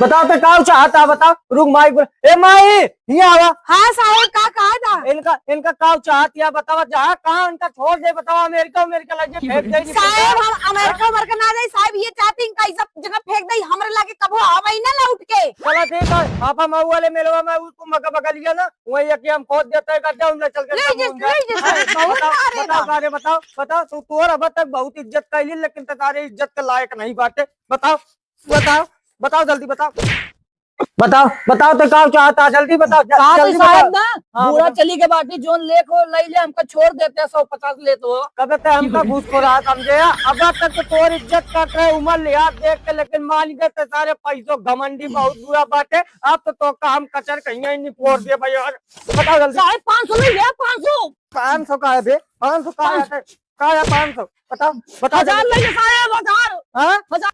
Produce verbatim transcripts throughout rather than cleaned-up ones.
बताओ तो काउ चाहत है, बताओ। रुक माई बोल, ए माई, हियाँ आवा। हाँ साहेब, का कहा था? इनका, इनका काउ चाहत या बतावा, जहाँ कहाँ इनका छोड़ दे बतावा, अमेरिका, अमेरिका लग जाए, फेंक दे इनका। साहेब, हम अमेरिका, अमेरिका ना जाई साहेब, ये चाहती इनका इज्जत जगह फेंक दे, हमरे लागे कबो आवे ही ना लौट के। चला ठीक है, आपा मऊ वाले मेलवा में उसको मका बगलिया ना, वही है कि हम खोद देते हैं गड्ढा, उनमें चल के ले दम जे, उन ले जे, जाए। साहेब, बहुत बताओ, मारेगा। बताओ, सारे बताओ, बताओ, तू तोर अब तक बहुत इज्जत कैली, लेकिन ते सारे इज्जत के लायक नहीं बाटे। बताओ, बताओ, बताओ, जल्दी बताओ। बताओ, बताओ, तो का चाहता, जल्दी बताओ, ज-, कहा तो जल्दी साहब बताओ। ना, हाँ, बूढ़ा बताओ। चली के बाटी, जोन लेक हो, लई ले, हमका छोड़ देते हैं, सौ पचास लेत हो। कबे ते हमका घूसखोरा समझे, अब तक तो तोर इज्जत करत रहे, उम्र लिहाज देख के, लेकिन मान गए ते सारे पैसों घमंडी बहुत बुरा बाटे। अब तो, तो काम कचर कहीं ही नहीं फोड़ दिए भाई यार। बताओ जल्दी। साहब, पाँच सौ ले ले, पाँच सौ। पाँच सौ का है बे? पाँच सौ का है? पाँच सौ। का है पाँच सौ? बताओ, बताओ हजार जल्दी। ले ले साहब, हजार। हाँ? हजार।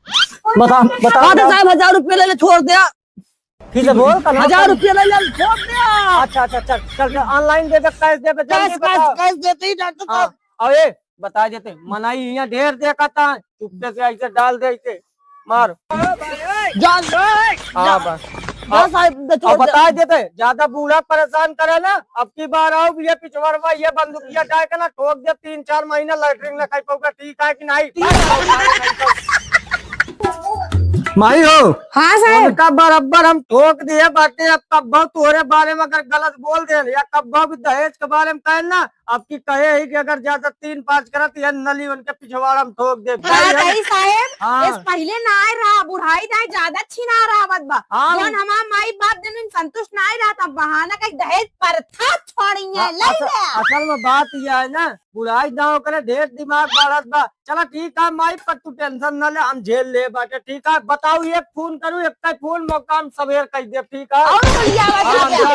बताओ, बताओ, हाँ तो बताओ। साहब, हजार रुपये ले ले, छोड़ दे। फिर से बोल, कल हजार रुपये ले ले, छोड़ दे। अच्छा, अच्छा, चल, चल, चल, online देबे, cash देबे, जल्दी cash, cash, बताओ। Cash देते ही डॉक्टर हाँ, साहब। और ये बता देते, मनाई यहाँ ढेर देखा था, चुपके से ऐसे डाल दे, ऐसे मार। जान दे। हाँ, जा, बस। जा अब, साहब, दे, छोड़ अब दे। बता देते, ज्यादा बूढ़ा परेशान करे ना, अब की बार आओ, ये पिछवाड़वा, ये बंदूकिया डाल के ना ठोक दे, तीन चार महीना लैट्रिन ना खाई पाऊंगा, ठीक है कि नहीं? ठीक है। माई हो। हाँ साहब। उनका बराबर हम ठोक दिए बाटे, अब कब्बो तोरे बारे में अगर गलत बोल दे या कब्बो भी दहेज के बारे में कहे ना, अब की कहे ही कि अगर ज्यादा तीन पाँच करत, ये नली उनके पिछवाड़ा में ठोक दे। का भाई हम कही साहेब, हाँ। इस पहिले ना आए रहा, बुढ़ाई दाई ज्यादा छिना रहा बा। हाँ। जौन हमार माई बाप जन संतुष्ट ना आए रहा, तब बहाना कही दहेज प्रथा छोड़ी है, हाँ, ले असल, ले। असल में बात यह है ना, बुढ़ाई दाव करे, ढेर दिमाग बढ़त बा। चला ठीक है माई, पर तू tension न ले, हम झेल ले बाटे। ठीक है, बताओ, एक फोन करूँ, एक फोन मौका हम सवेर कह दे, ठीक है? और भैया, हाँ, भैया।